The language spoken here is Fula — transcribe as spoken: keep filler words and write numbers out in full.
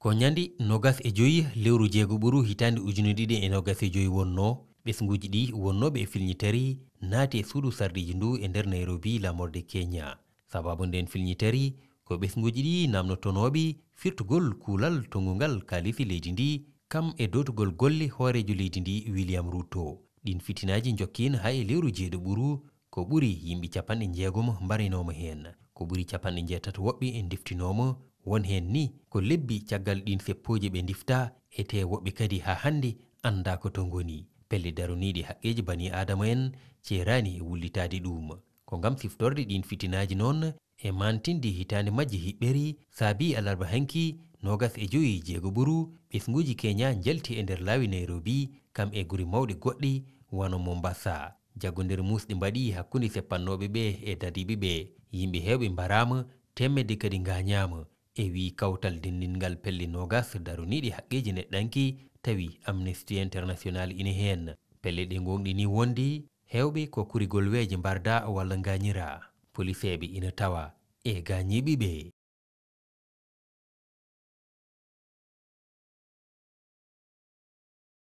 Ko ñande noogas e joyi lewru jeego ɓuru hitaande ujunere ɗiɗi e noogas e joyi wonnoo, ɓesnguuji ɗi wonnooɓe e filñitari naati e suudu sarɗiiji ndu e nder Nairobi, laamorde Kenya. Sababu ndeen filñitari ko ɓesnguuji ɗi naamnotonooɓe firtugol kuulal tonngungal kaalisi leydi ndi, kam e dootugol golle hooreejo leydi ndi William Ruto. Ɗiin fitinaaji njokkiino haa e lewru jeeɗo ɓuru, ko ɓuri yimɓe capanɗe jeegom mbarinooma heen. Ko ɓuri capanɗe jeetati woɓɓe ndeftinooma, won heen ni ko lebbi caggal ɗiin seppooji ɓe ndiftaa, e tee woɓɓe kadi haa hannde anndaa ko to ngoni. Pelle daraniiɗe haqqeeji banii aadama en ceeraani e wullitaade ɗum. Ko ngam siftorde ɗiin fitinaaji noon e maantinde hitaande majji hiɓɓere, saabii alarba hanki, noogas e joyi jeego ɓuru, ɓesnguuji Kenya njalti e nder laawi Nairobi, kam e gure mawɗe goɗɗe, wano Mombasa. Jaggondiire muusɗe mbaɗi hakkunde seppannooɓe ɓe e dadiiɓe ɓe. Yimɓe heewɓe mbaraama, teemedde kadi ngaañaama. E wii kawtal denndingal pelle noogas daraniiɗe haqqeeji neɗɗanke, tawi Amnesty International ina heen. Pelle ɗe ngoongɗinii wonde heewɓe ko kurigol weeje mbardaa walla ngaañiraa. Poliseeɓe ina tawa e gaañiiɓe ɓe.